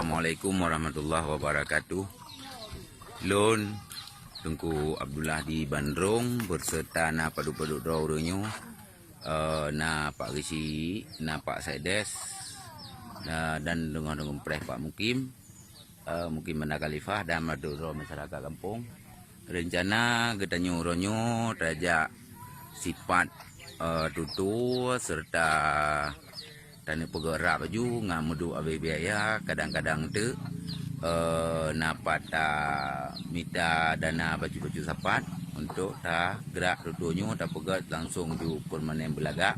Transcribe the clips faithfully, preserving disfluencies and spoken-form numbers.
Assalamualaikum warahmatullahi wabarakatuh. Lôn Teungku Abdullah di Bandrong beserta na padub-padub droe ureuëng nyoe, eh, na Pak Geuchik, na Pak Sekdes, na, dan deungon-deungon preh Pak Mukim, eh, Mukim Banda Khalifah dan padub droe masyarakat gampông. Reuncana geutanyoe uroe nyoe tajak sipat, eh, tutoe serta taneuk peugöt rab laju ngon meuduek abéh biaya, kadang-kadang teuk, eh, na pat tamita dana bacut-bacut sapat untuk tagrak tutoe nyoe tapeugöt langsong ju permanen beulagak.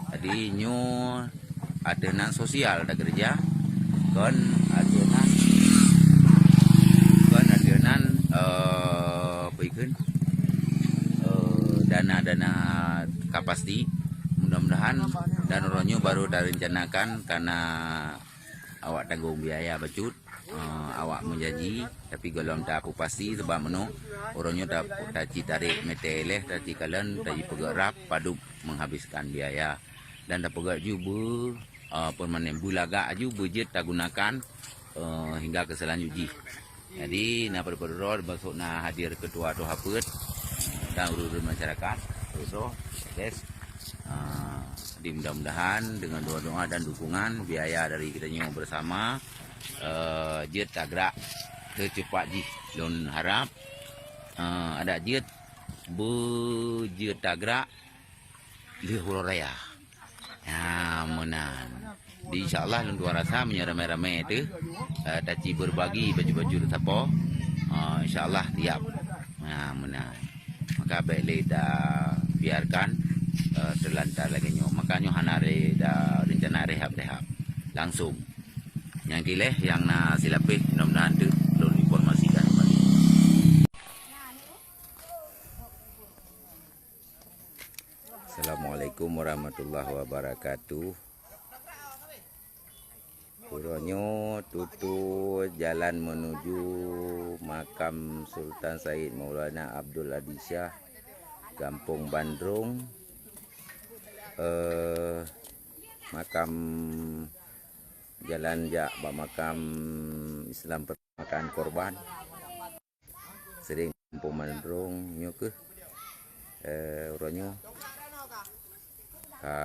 Jadi nyoe ateueh nan sosial takeureuja, kon ateueh nan, kon ateueh nan, eh, peue ikheun, eh, dana-dana ka pasti. Mudah-mudahan dan uroe nyoe baru tareuncanakan kana awak tanggong biaya bacut, eh, awak meujanji, tapi gohlom tapeupasti sabab meunoe uroe nyoe ta-, taci tarek meuté leh, taci kalon, taci peugöt rab padub menghabiskan biaya. Dan tapeugöt ju beu, eh, permanen beulagak aju beujeuet tagunakan, eh, hingga keu seulanjut jih. Jadi na padub-padub droe, teumasok na hadir keutua tuha peuet dan ureuëng-ureuëng masyarakat, tutoe, guys. Ah, jadi mudah-mudahan dengan doa-doa dan dukungan biaya dari kita nyoe bersama, eh, jeuet tagrak secepat jih. Lôn harap, eh, adak jeuet beujeuet tagrak lheueh uroe raya. Ha, meunan. Di insya Allah lôn tuan rasa meunyoe ramé-ramé teuh, eh, taci berbagi baju-baju teusapo. Ha, insya Allah tiap. Ha, meunan. Maka bék lé ta biarkan, eh, teulantar lagée nyoe. Maka nyoe hana lé ta rencana rehab-rehab. Langsung. Nyang kileh nyang na silapeh mudah-mudahan teuh lôn informasikan kembali. Assalamualaikum warahmatullahi wabarakatuh. Uroe nyoe tutoe jalan menuju makam Sultan Said Maulana Abdul Aziz Syah, Gampông Bandrong. Eh, makam, jalan jak bak makam Islam pertama kan korban. Sering Gampông Bandrong nyoe keuh, eh, uroe nyoe ka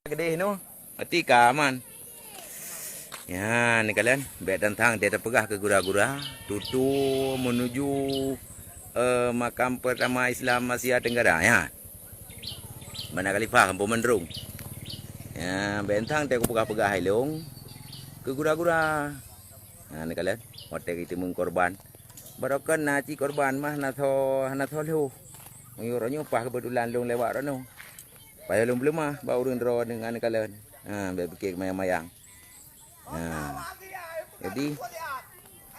Geudeh nyoe, até ka aman. Nyan, neukalon, bék tantang teuh tapeugah keu gura-gura, tutoe menuju, eh, makam pertama Islam Asia Tenggara, nyan. Banda Khalifah, Gampông Bandrong. Nyan, bék tantang teuh kupeugah-peugah ilong keu gura-gura. Nyan, neukalon, watée geuteumeung korban. Barokon na cit korban mah hana tho, hana tho lhôh. Meunyoe uroe nyoe paih keubeutulan lôn lewat droeneuh. Payah lôn peuleumah bak ureuëng droe ngon neukalon. Ha, bék pike mayang-mayang. Ha. Jadi,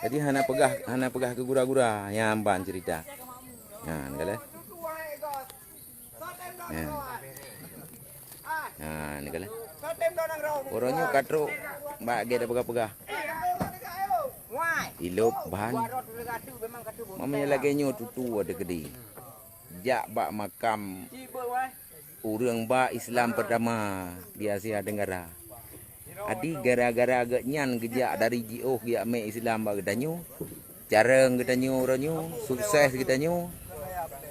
jadi hana peugah, hana peugah keu gura-gura nyang ban ceurita. Ha, neukalon. Ha. Ha, neukalon. Uroe nyoe ka trok bak gét peugah-peugah. Ilop ban. Meunyoe lagée nyoe tutoe teukeudi. Jak bak makam ureuëng ba Islam pertama di Asia Tenggara. Adi gara-gara geuhnyan geujak dari jiôh geujak mé Islam bak geutanyoe, carông geutanyoe uroe nyoe, sukses geutanyoe,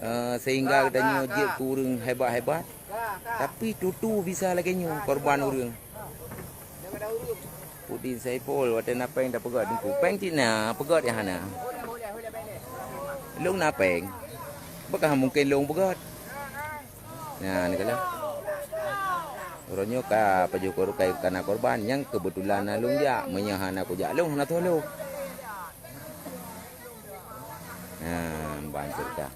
eh, sehingga geutanyoe jeuet keu ureuëng hebat-hebat. Tapi tutoe bisa lagée nyoe korban ureuëng. Pudin Saiful, watée na péng tapeugét teungku. Péng cit na, peugét nyang hana. Lôn na péng. Bukon mungken lôn peugét. Nyan, neukalon. Uroe nyoe ka pajoh kor-, ka, ka na korban, nyang keubeutulan na lôn jak. Meunyoe hana kujak lôn, hana tho lôn. Nyan, ban ceurita.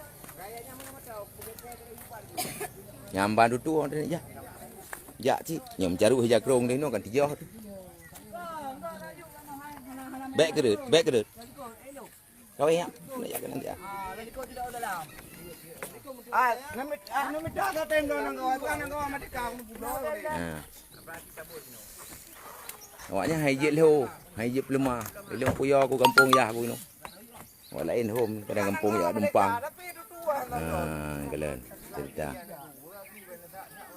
Nyang ban tutoe, jak. Jak cit. Nyoe meucarôk hija krông deh nyoe kan tijoh teuh. Bék keureuet, bék keureuet. Kawé nyak, nak jak keunan jak. Ah, nami, ah, nami dah kata yang dorang kawan, bukan yang kawan mati kau, bukan. Ha. Awaknyan hai jeuet lhô, hai jeuet peuleumah. Ilôn kuyoe ku gampông yah ku inoe. Awak laén hom kadang gampông yah dumpang. Ha, kalon cerita.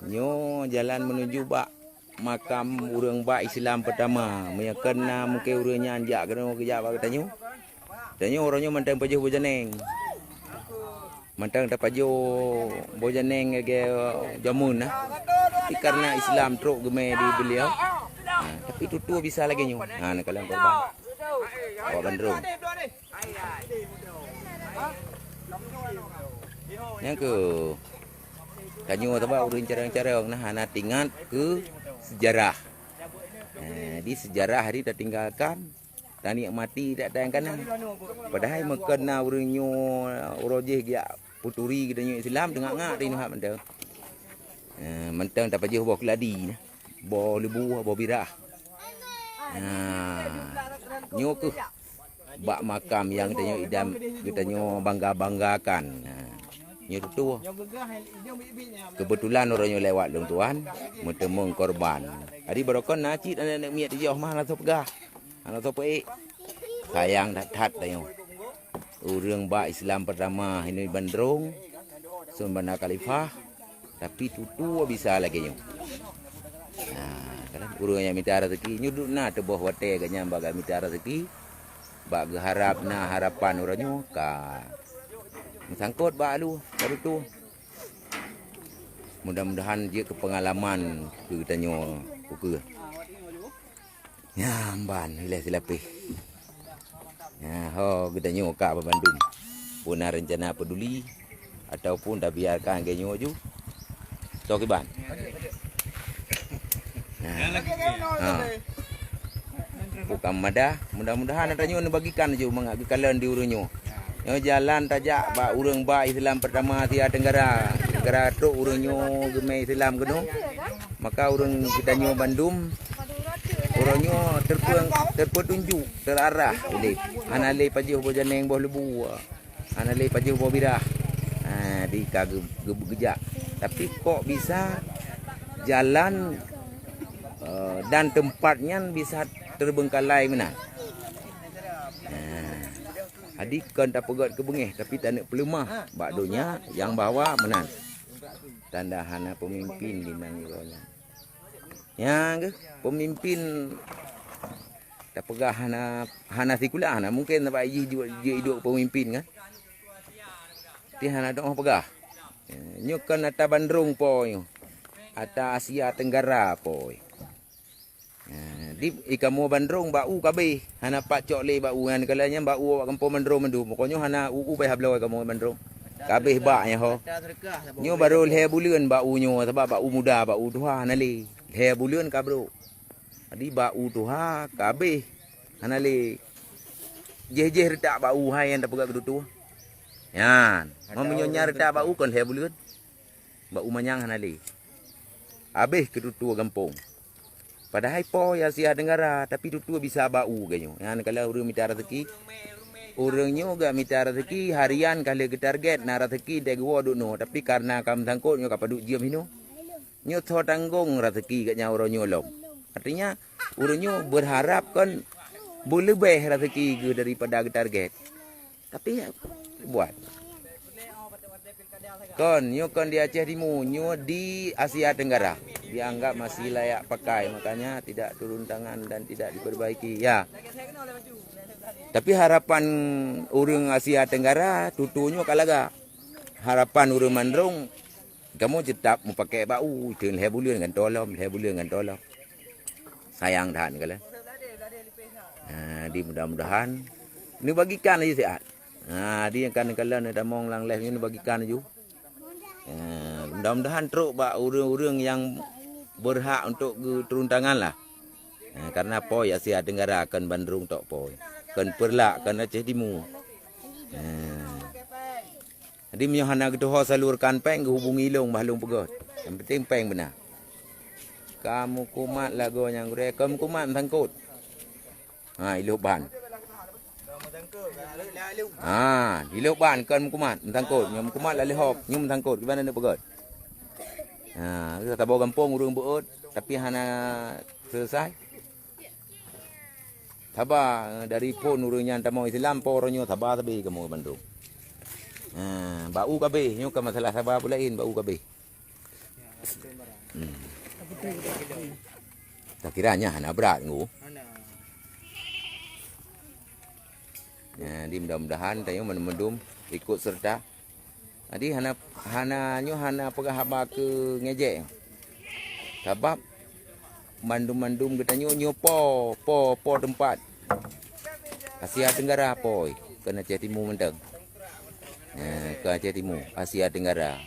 Nyoe jalan menuju bak makam ureuëng bak Islam pertama. Meunyoe keu na mungken ureuëng nyan jak keunoe geujak bak geutanyoe. Tanyoe uroe nyoe mantong pajoh boh janeng. Mantong tapajoh boh janeng lagée jameun na. Tapi karena Islam trok geumé di beliau. Ha, tapi tutoe bisa lagée nyoe. Ha, neukalon korban. Awak bandrong. Nyang keu tanyoe sabab ureuëng carông-carông nah hana teuingat keu sejarah. Eh, di sejarah di tatinggalkan, tanikmati dak nyang kana. Padahai meukon na ureuëng nyoe uroe jih geujak peuturi geutanyoe Islam teungak-ngak teuingat mantong. Eh, mantong tapajoh boh keuladi nah. Boh leubue, boh birah. Nah, nyoe keuh bak makam nyang geutanyoe idam, geutanyoe bangga-banggakan. Nah, nyoe tutoe. Keubeutulan uroe nyoe lewat lôn tuan, meuteumeung korban. Jadi barokon na cit aneuk-aneuk miet teujoh mah hana soe peugah. Hana soe peuék. Sayang that-that tanyoe. Ureuëng bak Islam pertama hinoe bandrong, Sun Banda Khalifah, tapi tutoe bisa lagée nyoe. Nah, kan ureuëng nyang mita rezeki, nyoe duek na teuboh watée geuhnyan bak geumita rezeki, bak geuharab na harapan uroe nyoe ka meusangkot bak alu, bak tutoe. Mudah-mudahan jeuet keu peungalaman keu geutanyoe ukeue. Nyan ban ilée silapeh. Nyan ho geutanyoe ka bandum. Peue na reuncana peduli ataupun tabiarkan lagée nyoe ju. Toh kiban. Nyan. Ha. Bukan madah, mudah-mudahan tanyoe neubagikan ju mangat geukalon di ureuëng nyoe. Nyoe jalan tajak bak ureuëng bak Islam pertama Asia Tenggara. Gara trok ureuëng nyoe geumé Islam keunoe. Maka ureuëng geutanyoe bandum, uroe nyoe terpeu-, terpeutunjuk, terarah udeb. Hana lé pajoh boh janeng boh leubue. Hana lé pajoh boh birah. Ha, di ka geu-, geu-, geujak. Tapi kok bisa jalan, eh, dan tempat nyan bisa terbengkalai meunan. Ha. Jadi kon tapeugét keu beungéh, tapi taneuk peuleumah bak donya nyang bahwa meunan. Tanda hana peumimpin di nanggroe nyan. Nyang geuh peumimpin tapeugah hana, hana sikula, hana mungken sabab jih jeuet, jeuet iduek peumimpin kan. Ti hana doh peugah. Nyoe kan ata bandrong po nyoe. Ata Asia Tenggara po. Di ikamoe bandrong bak u kabeh, hana pat cok lé bak u nyan, kala nyan bak u awak gampông bandrong mandum. Pokoknyo hana u-u payah bloe ikamoe bandrong. Kabeh bak nyan ho. Nyoe baru lhée buleuen bak u nyoe, sabab bak u muda, bak u tuha hana lé. Lhée buleuen ka brok. Jadi bak u tuha ka abéh, hana lé. Jéh-jéh reutak bak u hai nyang tapeugah keu tutoe. Nyan, meunyoe nyan reutak bak u kon lhée buleuen. Bak u manyang hana lé. Abéh keu tutoe gampông. Padahai po Asia Tenggara, tapi tutoe bisa bak u geuh nyoe. Nyan kalau ureuëng mita raseuki, ureuëng nyoe gak mita raseuki harian ka lheueh geutarget na raseuki dai geuwoe duek noe, tapi karena ka meusangkot nyoe ka padub jeuem hinoe. Nyoe soe tanggong raseuki geuh nyan uroe nyoe lom. Artinya, ureuëng nyoe beurharap kon beuleubeh raseuki geuh daripada geutarget. Tapi buat. Kon, nyoe kon di Aceh Timu, nyoe di Asia Tenggara. Dianggap masih layak pakai, makanya tidak turun tangan dan tidak diperbaiki. Ya. Tapi harapan ureuëng Asia Tenggara, tutoe nyoe ka lagak. Harapan ureuëng mandrong, kamoe tetap meupaké bak u, teun lhée buleuen gantoe lom, lhée buleuen gantoe lom. Sayang that nyoe kalon. Ha, di mudah-mudahan neubagikan laju siat. Ha, di nyang ka neukalon neutamong lam live nyoe neubagikan laju. Ha, mudah-mudahan trok bak ureuëng-ureuëng nyang beurhak untuk geuturun tangan lah. Ha, karena po Asia Tenggara kon bandrong tok po. Kon Peureulak, kon Aceh Timu. Ha. Jadi meunyoe hana geutuho salurkan péng, geuhubungi lôn bah lôn peugöt. Nyang penting péng beuna. Ka meukumat lagoe nyang gurée, ka meukumat meusangkot. Ha, ilôh ban. Ha, ilôh ban kon meukumat meusangkot. Nyoe meukumat laleh hop, nyoe meusangkot. Kiban aneuk peugöt. Ha, saboh gampông ureuëng beuet, tapi hana selesai. Saba, eh, dari phon ureuëng nyan tamong Islam, po uroe nyoe saba sabe kamoe bandum. Ha, bak u kabeh, nyoe ka masalah saba pun laén, bak u kabeh. Hmm. Takira nyan hana brat nggu. Jadi mudah-mudahan tanyoe mandum-mandum ikut serta. Jadi hana, hana nyoe hana peugah haba keu ngejek. Sabab mandum-mandum geutanyoe nyoe po, po, po teumpat. Asia Tenggara po, kon Aceh Timu mantong. Eh, kon Aceh Timu, Asia Tenggara.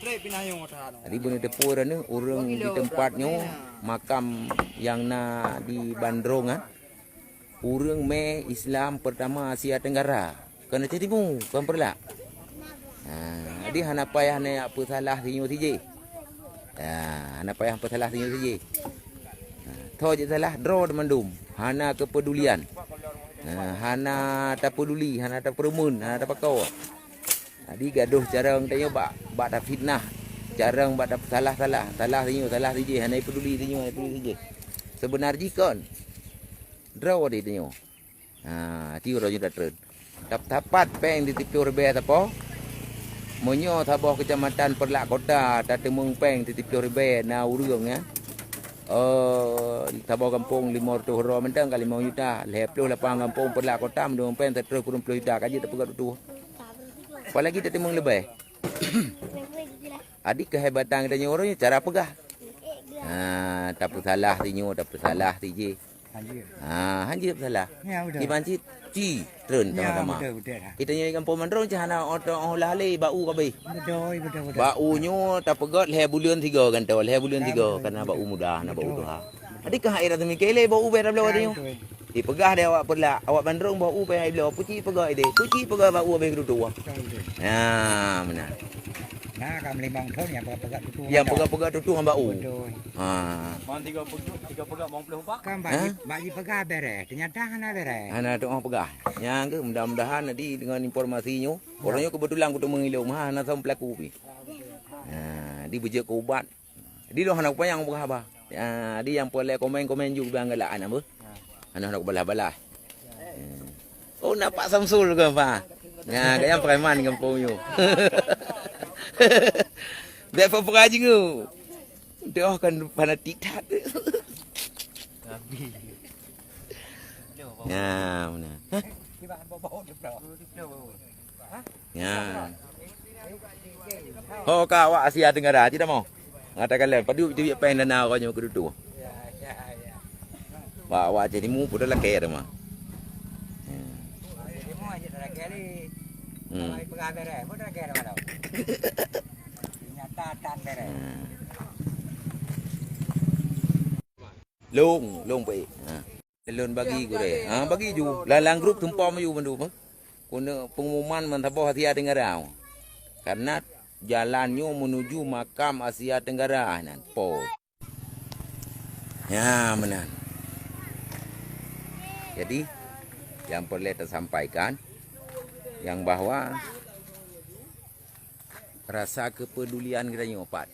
Jadi beuneuteupeu droeneuh ureuëng di teumpat nyoe, makam nyang na di Bandrong, ah. Ureuëng mé Islam pertama Asia Tenggara. Kon Aceh Timu, kon Peureulak. Ha, jadi hana payah neujak peusalah sinyoe sijih. Ha, hana payah peusalah sinyoe sijih. Ha, tho jeuet salah droe mandum, hana keupedulian. Ha, hana tapeuduli, hana tapeureumeun, hana tapakoe. Jadi gadoh carông tanyoe bak, bak tafitnah, carông bak tapeusalah-salah, salah sinyoe, salah sijih, hana peuduli sinyoe, hana peuduli sijih. Seubeuna jih kon droe di tanyoe. Ha, ti uroe nyoe tatreun. Tap-, tapat péng di tiplôh ribèe sapo. Meunyoe saboh keucamatan Peureulak Kota tateumeung péng di tiplôh ribèe na ureuëng, ya. Eh, saboh gampông limong reutôh droe mantong ka limong juta, lhèe plôh lapan gampông Peureulak Kota meunyoe péng sireutôh sikureueng plôh juta ka jeuet tapeugöt tutoe. Apalagi tateumeung leubeh. Jadi keuhebatan geutanyoe uroe nyoe cara peugah. Ha, tapeusalah sinyoe, tapeusalah sijih. Hanjeuet. Ha, hanjeuet salah. Ya, betul. Kiban cit, ci, treun sama-sama. Betul, betul. Kita nyoe gampông Mandrong cit hana oto olah lé bak u kabeh. Betul, betul, betul. Bak u nyoe tapeugöt lhèe buleuen sigoe gantoe, lhèe buleuen sigoe, karena bak u muda, hana bak u tuha. Jadi keu hai rasa mikir lé bak u bèk tabloe nyoe. Dipeugah deh awak Peureulak, awak Bandrong bak u payah bloe, puci peugah ideh, puci peugah bak u habéh keudutua. Betul, betul. Ha, meunan. Nah, ka meulimong thon nyang peugah-peugah tutoe. Nyang peugah-peugah tutoe ngon bak u. Betul. Ha. Bang tiga puluh, tiga puluh, bang puluh empat. Kan bak ji, bak ji peugah bereh, ternyata hana bereh. Hana tuoh peugah. Nyang keuh mudah-mudahan nanti dengan informasi nyoe, orang nyoe kebetulan kuteumeung ilong, ha, hana song pelaku pi. Ha, di beujeuet keu ubat. Di lôn hana kupanyang peugah haba. Ha, di nyang peureulèe komen-komen ju biang galak hana beuh. Hana, hana kubalah-balah. Oh, nampak Samsul ke, Pak? Nah, kayang preman gampông nyoe. Bèk peugah-peugah jingoe. Dah kan fanatik that. Nah, mana? Hah? Ya. Ho ka awak Asia Tenggara cit dah mau. Ngatakan lain, padub teubiet péng dana awak nyoe keudutua. Bak awak Aceh Timu pun dah lakèe dah mah. Ya. Hmm. Lôn, lôn peuék. Ha. Lôn bagi gurèe. Ha, bagi ju. Lam, lam grup tumpom ju bandum, eh. Keuneuk pengumuman meusaboh Asia Tenggara. Karena jalan nyoe menuju makam Asia Tenggara nan. Po. Ya, meunan. Jadi, yang perlu tasampaikan, yang bahwa rasa kepedulian geutanyoe pat